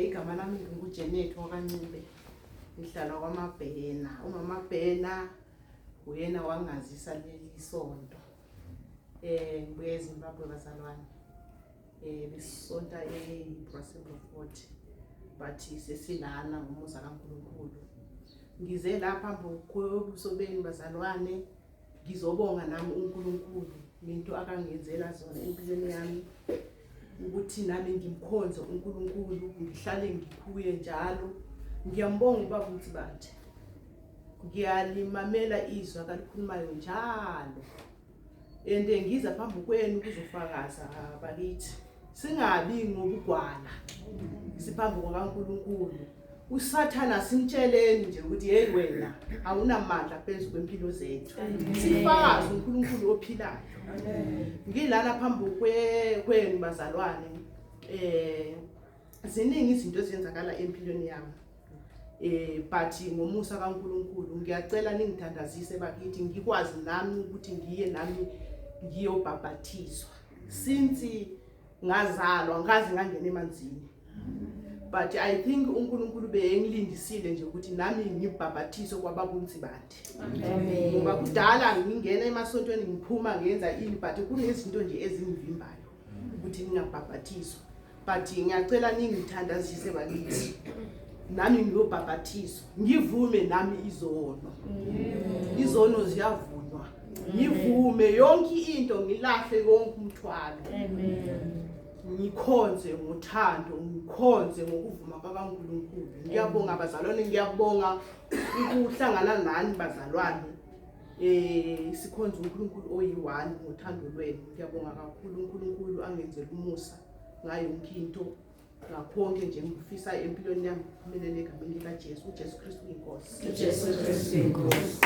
Igama lami nginguJenet wakaNcube. Ngihlala kwaMabhena. UMama Bhena uyena wangazisa leli sonto. Ngibuye eZimbabwe, bazalwane. Besisonta eBrussels Fort. But sesilana ngomusa kaNkulunkulu. Ngize lapha ngobuso benu, bazalwane. Ngizobonga nami uNkulunkulu ngento akangenzela zona empilweni yami, ukuthi nami ngimkhonze uNkulunkulu, ngihlale ngikhuye njalo. Ngiyambonga ubaba uNsibande, ngiyalimamela izwi akalikhulumayo njalo, and ngiza phambi kwenu kuzofakaza, bakithi, singabi ngobugwala, siphambi kukaNkulunkulu. USathana simtsheleni nje ukuthi, "Hey wena, awunamandla phezu kwempilo zethu." Sifakaze uNkulunkulu ophilayo. Ngilana phambi kwenu, bazalwane. Ziningi izinto ezenzakala empilweni yami, but ngomusa kaNkulunkulu ngiyacela ningithandazise, bakithi, ngikwazi nami ukuthi ngiye nami ngiyobhabhathizwa. Since ngazalwa ngaze ngangena emanzini, but I think uNkulunkulu beyengilindisile nje ukuthi nami ngibhabhathiswe kwababa uNsibande, ngoba kudala ngingena emasontweni, ngiphuma, ngenza ini, but kunezinto nje ezingivimbayo ukuthi ngingabhabhathiswa. But ngiyacela ningithandazise, bakithi, nami ngiyobhabhathiswa, ngivume nami izono. Izono ziyavunywa. Ngivume yonke into, ngilahle yonke umthwalo, ngikhonze ngothando, ngikhonze ngokuvuma kwakaNkulunkulu. Ngiyabonga, bazalwane, ngiyabonga ukuhlangana nani, bazalwane. Sikhonze uNkulunkulu oyi-one ngothando lwenu. Ngiyabonga kakhulu. uNkulunkulu angenzela umusa ngayo yonke into, ngakhonke nje ngikufisa empilweni yami kuphumelele egameni likaJesu. UJesu Kristu inkosi. UJesu Kristu inkosi.